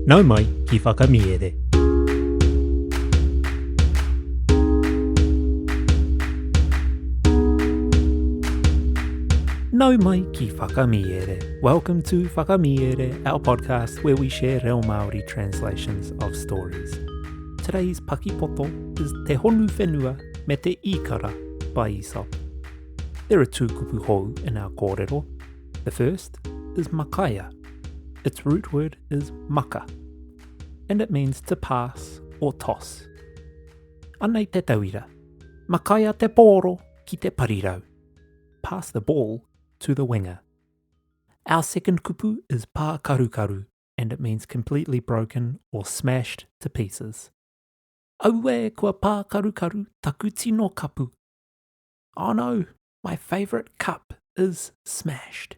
Nau mai ki Whakamiere. Nau mai ki Whakamiere. Welcome to Whakamiere, our podcast where we share reo Māori translations of stories. Today's pakipoto is Te Honu Whenua me te Īkara by Aesop. There are two kupu hou in our kōrero. The first is makaia. Its root word is maka, and it means to pass or toss. Anei te tauira. Makaia te pōro ki te parirau. Pass the ball to the winger. Our second kupu is pākarukaru, and it means completely broken or smashed to pieces. Aue, kua pākarukaru taku tino kapu. Oh no, my favourite cup is smashed.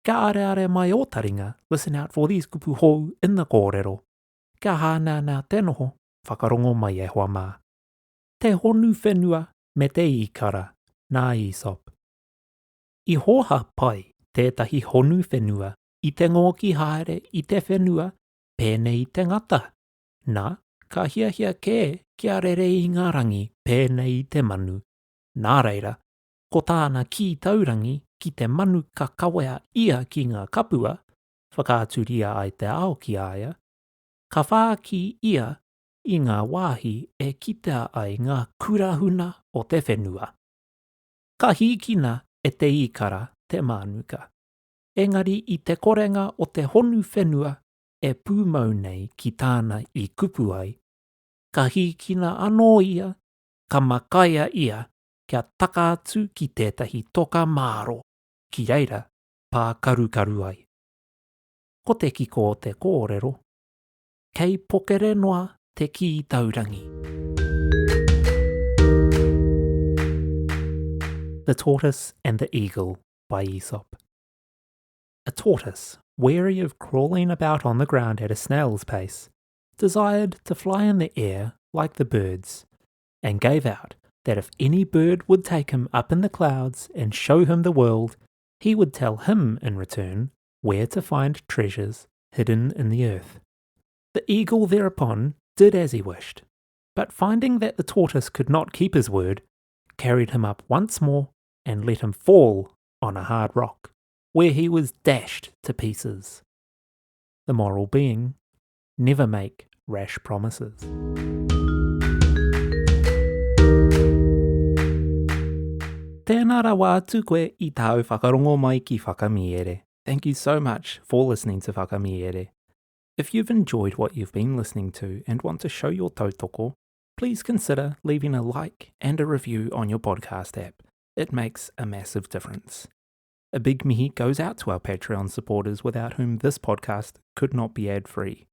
Kia areare mai ō taringa, listen out for these kupu hou in the kōrero. Kia hāneanea te noho, whakarongo mai e hoa mā. Te honu whenua me te īkara, nā Aesop. I hōhā pai tētahi honu whenua i te ngōki haere i te whenua pēnei i te ngata, nā, ka hiahia kē kia rere i ngā rangi pēnei i te manu. Nā reira, ko tāna kī taurangi ki te manu ka kawea ia ki ngā kapua, whakaaturia ai te ao ki a ia, ka whāki ia i ngā wāhi e kitea ai ngā kurahuna o te whenua. Ka hīkina e te īkara te mānuka. Engari i te korenga o te honu whenua e pūmau nei ki tāna i kupu ai, ka hīkina anō ia, ka makaia ia kia taka atu ki tētahi toka māro, ki reira pākarukaru ai. Ko te kiko o te kōrero, kei pokere noa te kī taurangi. The Tortoise and the Eagle by Aesop. A tortoise, weary of crawling about on the ground at a snail's pace, desired to fly in the air like the birds, and gave out that if any bird would take him up in the clouds and show him the world, he would tell him in return where to find treasures hidden in the earth. The eagle thereupon did as he wished, but finding that the tortoise could not keep his word, carried him up once more and let him fall on a hard rock, where he was dashed to pieces. The moral being, never make rash promises. Tēnā rawa atu koe i tāu whakarongo mai ki Whakamiere. Thank you so much for listening to Whakamiere. If you've enjoyed what you've been listening to and want to show your tautoko, please consider leaving a like and a review on your podcast app. It makes a massive difference. A big mihi goes out to our Patreon supporters without whom this podcast could not be ad free.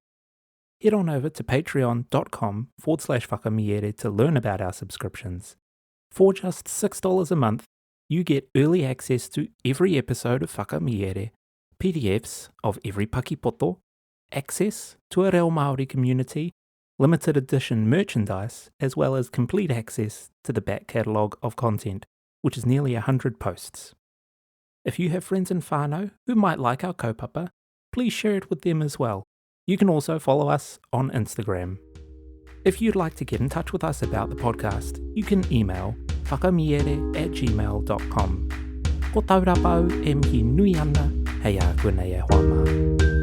Head on over to patreon.com forward slash whakamiere to learn about our subscriptions. For just $6 a month, you get early access to every episode of Whakamiere, PDFs of every pakipoto, access to a Reo Māori community, limited edition merchandise, as well as complete access to the back catalogue of content, which is nearly 100 posts. If you have friends in whānau who might like our kaupapa, please share it with them as well. You can also follow us on Instagram. If you'd like to get in touch with us about the podcast, you can email whakamiere at gmail.com. Ko taurapa au e mihi nui ana hei a koe nei e hoa mā.